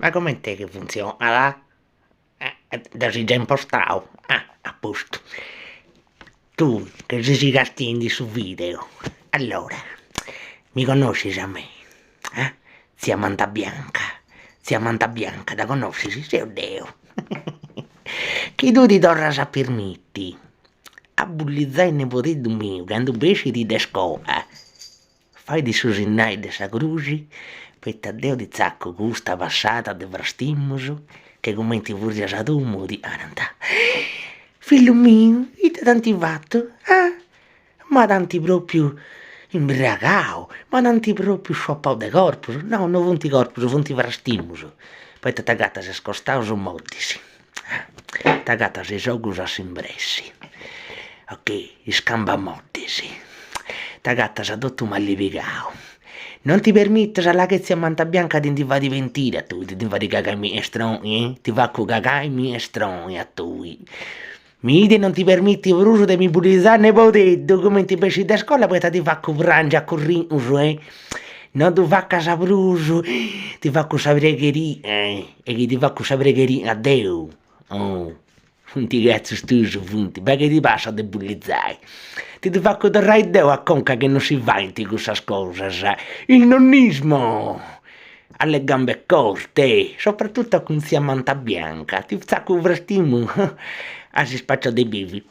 Ma coment'est chi funtzionat? Deu seu giai impostau, ah a postu. Tui chi ses castiendi su videu, allora, mi connoscis a mei, ah, tzia Manta Bianca, tzia Manta Bianca dda connoscis? Seu deu Chi tui ti torras a permiti a bullizai nebodeddu miu candu bessit de scola, Fait su sinnai de sa cruxi, poita deu ti tzacu custa passada de frastimus, che cumenti furrias a domu ti narant, Fillu miu, ita t'ant fatu, ah? Ma t'ant propriu imbriagau, ma t'ant propriu sciopau de corpus, no, no funt corpus, funt frastimus, poita t'agatas is costaus moddis, t'agatas is ogus a s'imbressi, ok, is cambas moddis, t'agatas totu mali pigau, non ti permitas là che tzia Manta Bianca ti ndi fait pentiri a tui, ti ndi fait cagai minestroni, ti facu cagai minestroni a tui, mi non ti permitti prus de mi bullizai nebodeddu cumenti bessit de scola poita ti facu prangi a corrinus eh, non ddu facas prus, ti facu sa pregheria eh, e chi ti facu sa pregheria deu, oh, funt catzus tuus funt, bai chi ti passat de bullizai, ti ddu facu torrai deu a conca chi non si faint cussas cosas, il nonnismo ha le gambe corte, soprattutto cun tzia Manta Bianca, ti tzacu u' frastimu, as spaciau de bivi,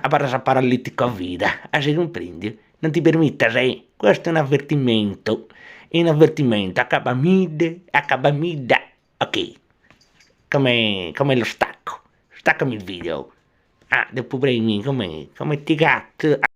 abarras paraliticu a vida, as cumprendiu? Non ti permitas eh, questo è un avvertimento, è un avvertimento, acabamidda, acabamidda, ok, come come lo stacco, staccami il video, ah depu premi, com'è, come ti cazzo.